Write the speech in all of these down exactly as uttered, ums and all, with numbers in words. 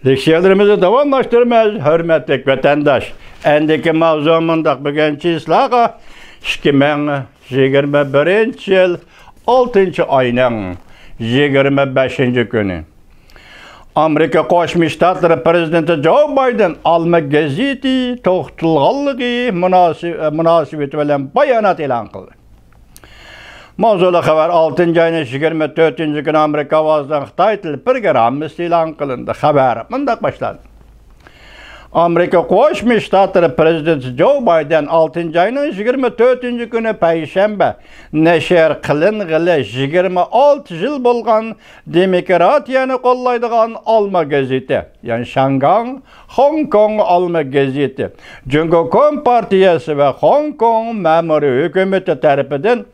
لېكسىيەلىرىمىزنى داۋاملاشتۇرىمىز، ھۆرمەتلىك ۋەتەنداش. ئەندىكى ماۋزۇ مۇنداق، بۈگۈن چىسلاغا ئىككى مىڭ يىگىرمە بىرىنچى يىل ئالتىنچى ئاينىڭ يىگىرمە بەشىنچى كۈنى. ئامېرىكا قوشما شتاتلىرى پىرېزىدېنتى جو بايدېن ئالما گېزىتى توختىتىلغانلىقى مۇناسىۋ-، مۇناسىۋىتى بىلەن بايانات ئېلان قىلدى. ماۋزۇلۇق خەۋەر ئالتىنچى ئاينىڭ يىگىرمە تۆتىنچى كۈنى ئامېرىكا ئاۋازىنىڭ خىتاي تىلى پروگراممىسىدا ئېلان قىلىندى. خەۋەر مۇنداق باشلاندى. ئامېرىكا قوشما شتاتلىرى پىرېزىدېنتى جو بايدېن ئالتىنچى ئاينىڭ يىگىرمە تۆتىنچى كۈنى پەيشەنبە نەشر قىلىنغىلى يىگىرمە ئالتە يىل بولغان دېموكراتىيەنى قوللايدىغان ئالما گېزىتى، يەنى شياڭگاڭ خوڭكوڭ ئالما گېزىتى، جۇڭگو كومپارتىيەسى ۋە خوڭكوڭ مەمۇرىي ھۆكۈمىتى تەرىپىدىن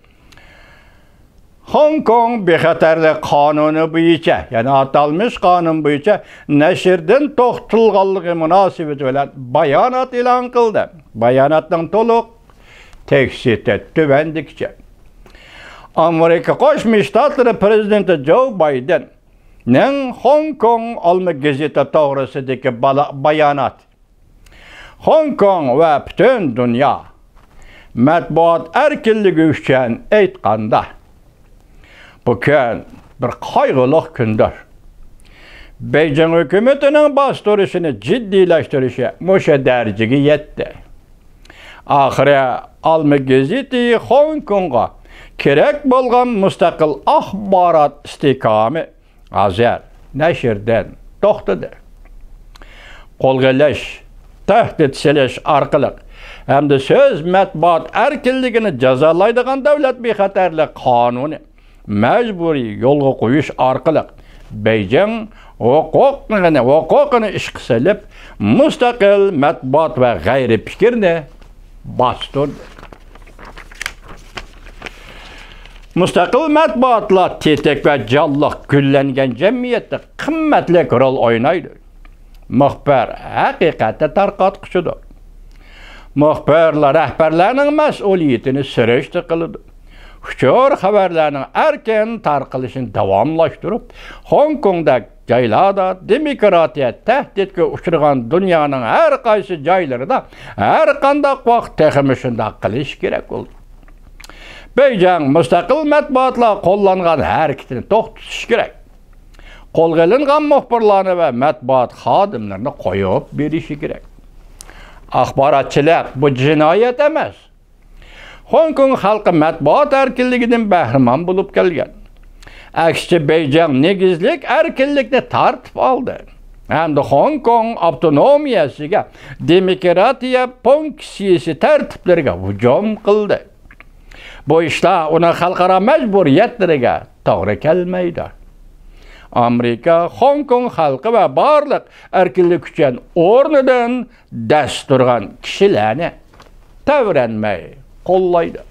خوڭكوڭ بىخەتەرلىك قانۇنى بويىچە، يەنى ئاتالمىش قانۇن بويىچە نەشردىن توختىتىلغانلىقى مۇناسىۋىتى بىلەن بايانات ئېلان قىلدى. باياناتنىڭ تولۇق تېكىستى تۆۋەندىكىچە. ئامېرىكا قوشما شتاتلىرى پىرېزىدېنتى جو بايدېننىڭ خوڭكوڭ ئالما گېزىتى توغرىسىدىكى بالا-، باياناتى. خوڭكوڭ ۋە پۈتۈن دۇنيا مەتبۇئات ئەركىنلىكى ئۈچۈن ئېيتقاندا، بۇ كۈن بىر قايغۇلۇق كۈندۇر. بېيجىڭ ھۆكۈمىتىنىڭ باستۇرۇشىنى جىددىيلەشتۈرۈشى مۇشۇ دەرىجىگە يەتتى. ئاخىرى ئالما گېزىتى خوڭكوڭغا كېرەك بولغان مۇستەقىل ئاخبارات ئىستىھكامى ھازىر نەشردىن توختىدى. قولغا ئېلىش، تەھدىت سېلىش ئارقىلىق ھەمدە سۆز، مەتبۇئات ئەركىنلىكىنى جازالايدىغان دۆلەت بىخەتەرلىك قانۇنى مەجبۇرىي يولغا قويۇش ئارقىلىق بېيجىڭ ھوقۇقىنى، ھوقۇقىنى ئىشقا سېلىپ، مۇستەقىل مەتبۇئات ۋە غەيرىي پىكىرنى باستۇردى. مۇستەقىل مەتبۇئاتلار تېتىك ۋە جانلىق گۈللەنگەن جەمئىيەتتە قىممەتلىك رول ئوينايدۇ. مۇخبىر ھەقىقەتنى تارقاتقۇچىدۇر. مۇخبىرلار رەھبەرلەرنىڭ مەسئۇلىيىتىنى سۈرۈشتە قىلىدۇ. ئۇچۇر خەۋەرلەرنىڭ ئەركىن تارقىلىشىنى داۋاملاشتۇرۇپ، خوڭكوڭدەك جايلاردا دېموكراتىيە تەھدىتكە ئۇچرىغان دۇنيانىڭ ھەر قايسى جايلىرىدا ھەر قانداق ۋاقىت تېخىمۇ شۇنداق قىلىش كېرەك بولدى. بېيجىڭ مۇستەقىل مەتبۇئاتلار قوللانغان ھەرىكىتىنى توختىتىشى كېرەك. قولغا ئېلىنغان مۇخبىرلارنى ۋە مەتبۇئات خادىملىرىنى قويۇپ بېرىشى كېرەك. ئاخباراتچىلىق بۇ جىنايەت ئەمەس. خوڭكوڭ خەلقى مەتبۇئات ئەركىنلىكىدىن بەھرىمەن بولۇپ كەلگەن. ئەكسىچە، بېيجىڭ نېگىزلىك ئەركىنلىكنى تارتىپ ئالدى ھەمدە خوڭكوڭ ئاپتونومىيەسىگە، دېموكراتىيە فۇنكسىيىسى تەرتىپلىرىگە ھۇجۇم قىلدى. بۇ ئىشلار ئۇنىڭ خەلقئارا مەجبۇرىيەتلىرىگە توغرا كەلمەيدۇ. ئامېرىكا خوڭكوڭ خەلقى ۋە بارلىق ئەركىنلىك ئۈچۈن ئورنىدىن دەس تۇرغان كىشىلەرنى تەۋرەنمەي قوللايدۇ.